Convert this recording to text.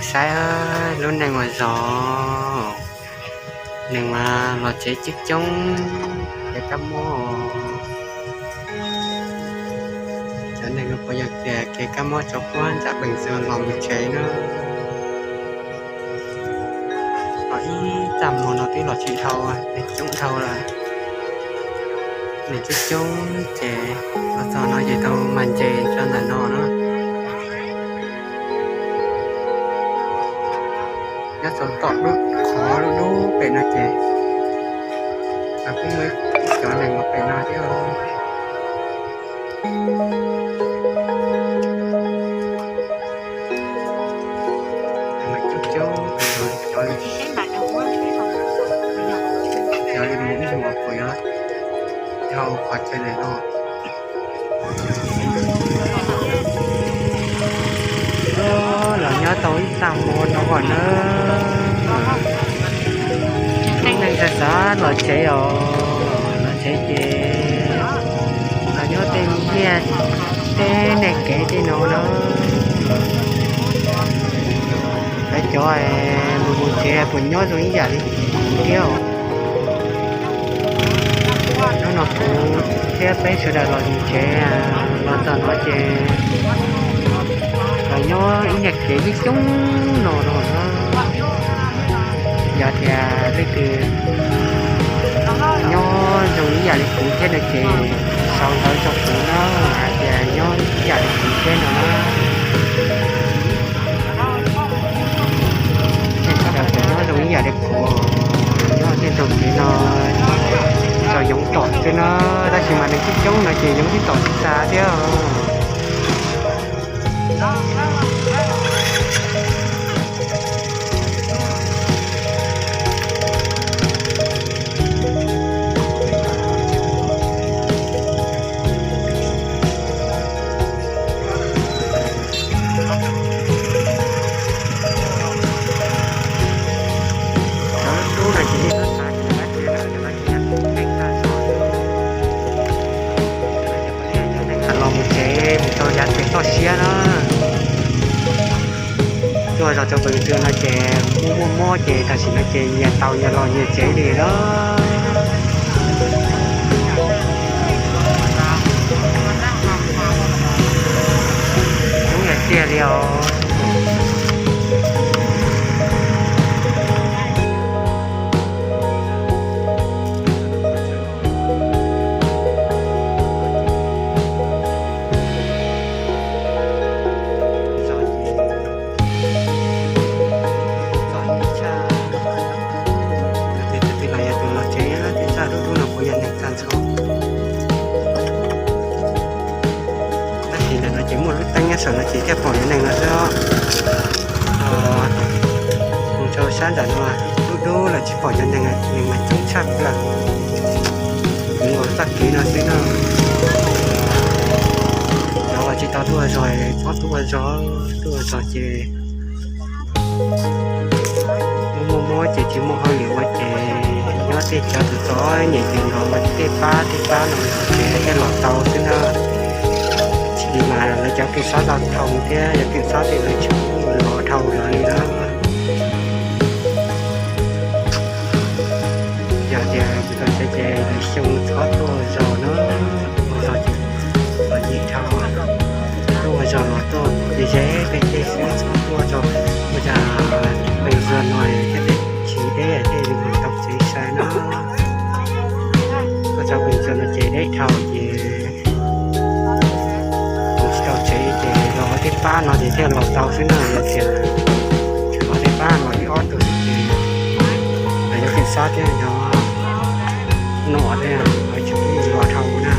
Saib lub neej uas zos, neeg mas los tsev coob coob, kev kab mob. Cov neeg no puas yog tias kev kab mob tsov puab ntsaj pees xwb los mus tsev na. Ho ib tag hmo no twb los tsis dhau, neeg coob dhau lawm. Neeg coob coob ces los txog no ces tau mas ntses rau ntawm no na. Nyob rau tom lub qhov lub lub pem no ces kuj muaj ib cov neeg los pem no thiab. Coob coob, cov li, cov li mus ib zaug puas yuav dhau qhov chaw ntawm no. Los nyob tau ib tag hmo no kom na, neeg xav xav los tsev os, los tsev ces los nyob tej ntiaj teb tej kev tej no na. Lawv cov mus mus tsev puas nyob zoo ib yam li kuv thiab. Hnub no kuv thiab peb sawv daws los mus tsev, los txog no ces los nyob ib yam kev coob coob no no na. Yog tias leej twg nyob zoo ib yam li kuv thiab no ces sau ntawv rau kuv na, hais tias nyob ib yam li kuv thiab no na. Tej sawv daws puas nyob zoo ib yam li kuv, nyob tej tug kev no tsaus yoov tom xwb na, tab sis mas neeg coob coob no ces yoov tib tom tsis tas thiab. Los mus tsev mus rau yav tsev toj siab na. Tuaj zos rau Peev Xwm no ces muaj muaj mob ces tam sim no ces nyias tau nyias los nyias tsev li lawm. Ub, tiag li os. Tus twg los yog tus los tsev, twb txaj dub dub no puas yog neeg tag nrho. Tab sis ntawm no ces muaj lub teeb nyob saum no ces thiaj pom cov neeg no xwb. Mus rau sab ntawm no dub dub lawm tsis pom cov neeg, neeg mas coob tshaj plaws. Nkaus txoj kev no xwb no. Cov uas tsis tau tuaj ua zog, txhob tuaj ua zog, tuaj ua zog ces muaj muaj mob ces tsis muaj hauj lwm ua ces nyob tej cov tus txom nyem ces los ua tej pab tej pab no ces thiaj los tau xwb na. Tsis li mas lawv cov kev xob tau dhau thiab cov kev xob tej lawv tsis los dhau lawv li na. Yog tias tsis tau tsev ces lwm xyoo txhob tuaj ua zog na, ua zog ces txom nyem dhau. Tuaj ua zog los tuaj ze ze pem tej xwb, txhob tuaj rau ua cas Peev Xwm no thiab peb tsis deb tej mus tau tsev sai na. Tuaj rau Peev Xwm no ces deb dhau ces mus tsis tau tsev ces los ua tej pab no ces thiaj los tau xwb na. Yog tias tseem los tej pab los ib ob tug ces los yog kev xob thiab no no thiab los tsis los dhau na.